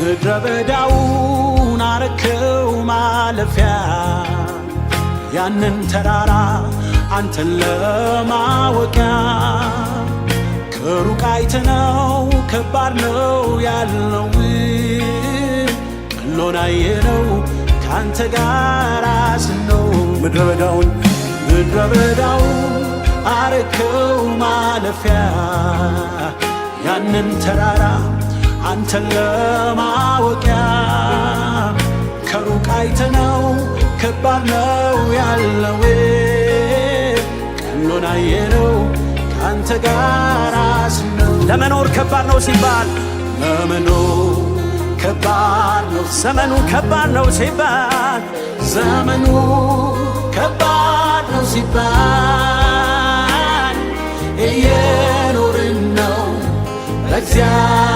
ምድረ በዳውን አረከው ማለፊያ፣ ያንን ተራራ አንተን ለማወቂያ። ከሩቅ አይተነው ከባድ ነው ያልነው ቀሎን አየነው ካንተ ጋር ስንሆን። ምድረ በዳውን ምድረ በዳውን አረከው ማለፊያ፣ ያንን ተራራ አንተን ለማወቂያ። ከሩቅ አይተነው ከባድ ነው ያልነው ቀሎን አየነው ካንተ ጋር ስንሆን። ለመኖር ከባድ ነው ሲባል፣ ለመኖር ከባድ ነው፣ ዘመኑ ከባድ ነው ሲባል፣ ዘመኑ ከባድ ነው ሲባል እየኖርን ነው በእግዚአብሔር